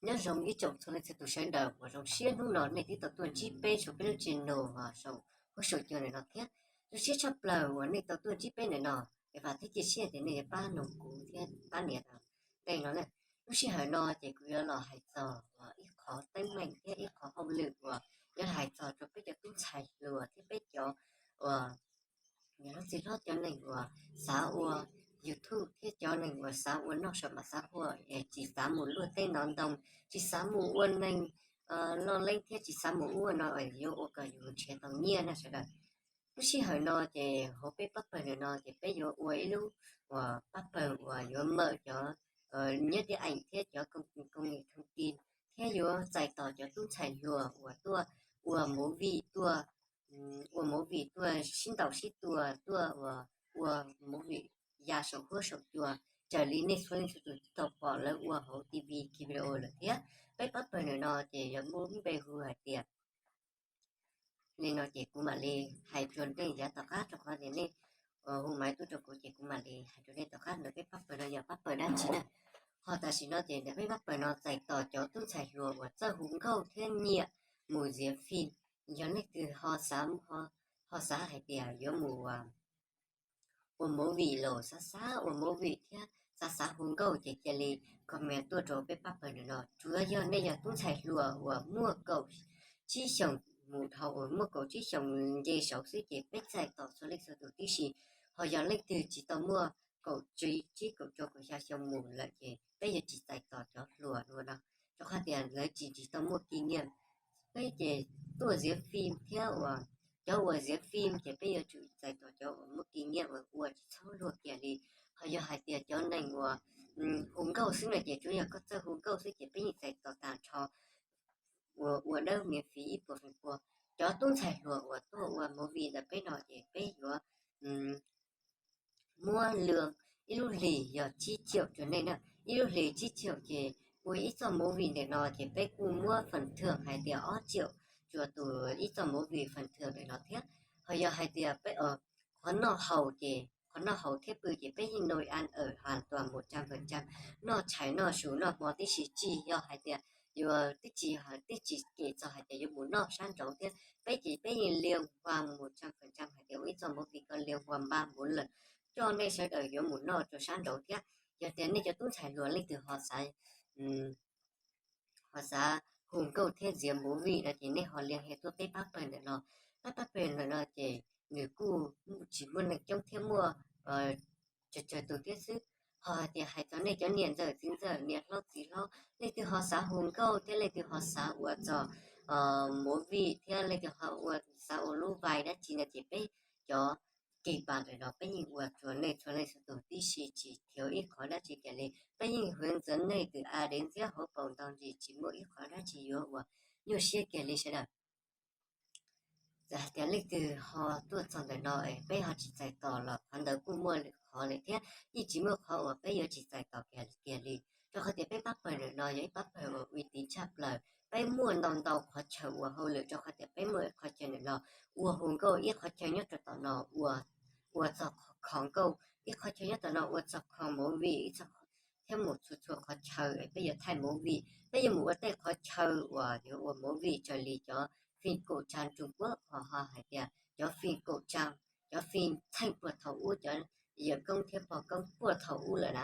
Nyob zoo ib tsoom txhua leej txhua tus sawv daws uas zoo siab hnub no nej twb tau tuaj ntsib peb saum peb lub channel uas saum huab saum cua ntawm no thiab. Zoo siab tshaj plaws uas nej tau tuaj ntsib peb ntawm no, es vam thiab cia siab tias nej yuav pab noog kuv thiab pab nias ntej no na. Lub sij hawm no ces kuv yuav los hais txog uas ib qho teeb meem thiab ib qho hauj lwm uas yuav hais txog rau peb cov tub ntxhais hluas thiab peb cov uas niam hlob txiv hlob, cov neeg uas xav ua YouTube thiab cov neeg uas xav ua noj saum mas xav huam es tsis xav mus luaj teb ntov ntoo, tsis xav mus ua neeg loj leeb thiab tsis xav mus ua no yuav ua kom yus nrhiav tau nyiaj na sawv daws. Lub sij hawm no ces hauv peb pab pawg ntawm no ces peb yuav ua ib lub uas pab pawg uas yuav mawm cov nyiaj tiab eem thiab cov công nghệ thông tin, thiab yuav txais tos cov tub ntxhais hluas uas tuaj ua movie, tuaj ua movie, tuaj sib ntaus sib tua, tuaj ua movie ya saum huab saum cua, raws li nej txhua leej txhua tus tau pom lawv ua hauv T V ki video lawm thiab. Peb pab pawg ntawm no ces yog muab npe hu hais tias li no ces kuv mam li hais rau nej yav tom qab, rau qhov tias nej hu maiv tuaj rau kuv ces kuv mam li hais rau nej tom qab ntawm peb pab pawg no yog pab pawg dab tsi na. Ho tam sim no ces ntawm peb pab pawg no txais tos cov tub ntxhais hluas uas txawj hu nkauj thiab nyiam mus ziav fim. Yog leej twg ho xav, ho xav hais tias yuav mus ua movie los xav xav ua movie thiab xav xav hu nkauj ces cia li comment tuaj rau peb pab pawg ntawm no. Tsuav yog nej yog tub ntxhais hluas uas muaj kaum tsib xyoos mus dhau, uas muaj kaum tsib xyoos nce saud xwb ces peb txais tos txhua leej txhua tus tib si. Ho yog leej twg tsis tau muaj kaum tsib, kaum rau, kaum xya xyoo mus lawm ces peb yuav tsis txais tos cov hluas no, rau qhov tias lawv tsis, tsis tau muaj kinh nghiệm. Peb ces tuaj ziav fim thiab uas cov uas ziav fim ces peb yuav tsum txais tos cov uas muaj kinh nghiệm uas ua tsis txhob luag kiag li. Ho yog hais tias cov neeg uas hu nkauj xwb no ces tsuav yog koj txawj hu nkauj xwb ces peb yeej txais tos tag nrho uas ua dawb miễn phí ib puas feem pua. Cov tub ntxhais hluas uas tuaj ua movie ntawm peb no ces peb yuav muab lương ib lub hlis yog tsib triệu rau nej na. Ib lub hlis tsib triệu ces ua ib txoj movie ntawm no ces peb kuj muab phần thưởng hais tias ob triệu rau tus ib txoj movie phần thưởng ntawm no thiab. Ho yog hais tias peb qhov noj haus ces qhov noj haus thiab pw ces peb yeej nuôi ăn ở hoàn toàn một trăm phần trăm, noj tshais noj su noj hmo tib si, tsis yog hais tias yuav tib tsis, tib tsis kem txog hais tias yuav mus noj sab nraud thiab. Peb ces peb yeej liên hoan một trăm phần trăm hais tias ua ib txoj movie ko liên hoan ba bốn lần, coj nej sawv daws yuav mus noj rau sab nraud thiab. Yog tias nej cov tub ntxhais hluas leej twg ho xav ho xav hu nkauj thiab ziav movie no ces nej ho liên hệ tuaj peb pab pawg ntawm no. Pab, pab pawg ntawm no ces nws kuj tsis muaj neeg coob thiab, muaj tsawg tsawg tus thiab xwb. Ho hais tias hais txog nej cov niam ntxawm txiv ntxawm niam hlob txiv hlob leej twg ho xav hu nkauj thiab leej twg ho xav ua txog movie thiab leej twg ho ua, xav ua lub vai dab tsi no ces peb cov kênh ba ntawm no peb yeej ua rau nej txhua leej txhua tus tib si, tsis thiếu ib qhov dab tsi kiag li. Peb yeej hướng dẫn nej từ A đến Z hauv paus ntau ntsis, tsis muaj ib qhov dab tsi yuav uas nyuaj siab kiag li sawv daws. Txawm hais tias leej twg ho tuaj txog ntawm no es peb ho tsis txais tos los qhov ntawd kuj muaj lwm qhov lawm thiab, yeej tsis muaj qhov uas peb yuav tsis txais tos kiag li. Rau qhov tias peb pab pawg ntawm no yog ib pab pawg uas uy tín tshaj plaws, peb muaj ntau ntau qhov chaw ua hauj lwm, rau qhov tias peb muaj ib qhov chaw ntawm no ua hu nkauj, ib qhov chaw nyob rau tom no ua, ua txog kho nkauj, ib qhov chaw nyob tom no ua txog kho movie, ib txog thiab mus txhua txhua qhov chaw es peb yuav thaij movie, peb yuav mus ua tej qhov chaw uas yuav ua movie raws li cov phim cổ trang Trung Quốc, ho ho hais tias cov phim cổ trang, cov phim txheej puag thaum ub, cov yawm koob thiab pog koob puag thaum ub lawm na.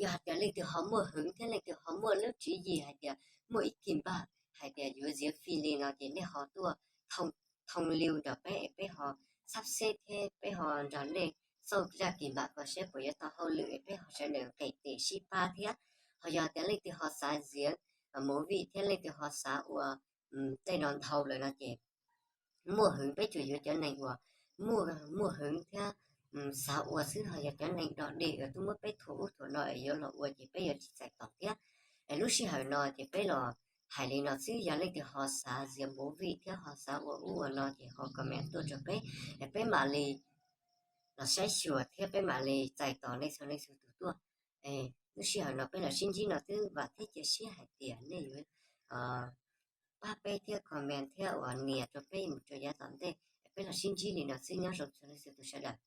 Yog hais tias leej twg ho muaj hwv thiab leej twg ho muaj lub tswv yim hais tias muaj ib kis npaj hais tias yuav ziav fim li no ces nej ho tuaj thoo liu nrog peb es peb ho sab xeb thiab peb ho nrog nej xauj zaj kis npam ko seb puas yuav tau hauj lwm es peb ho sawv daws nqes tes sib pab thiab. Ho yog tias leej twg ho xav ziav movie thiab leej twg ho xav ua tej no ntau lawm no ces muaj hwv, peb tsuas yuav cov neeg uas muaj, muaj hwv thiab xav ua xwb. Ho yog cov neeg dog dig uas twb muab peb thuam ub thuam no es yuav los ua ces peb yuav tsis txais tos thiab. Es lub sij hawm no ces peb los hais li no xwb, yog leej twg ho xav ziav movie thiab ho xav ua ub ua no ces ho comment tuaj rau peb, es peb mam li los saib xyuas thiab peb mam li txais tos nej txhua leej txhua tus tuaj. Lub sij hawm no peb los sib ntsib no xwb, vam thiab cia siab hais tias nej yuav pab peb thiab comment thiab uas nias rau peb mus rau yav tom ntej. Peb los sib ntsib li no xwb, nyob zoo txhua leej txhua tus sawv daws.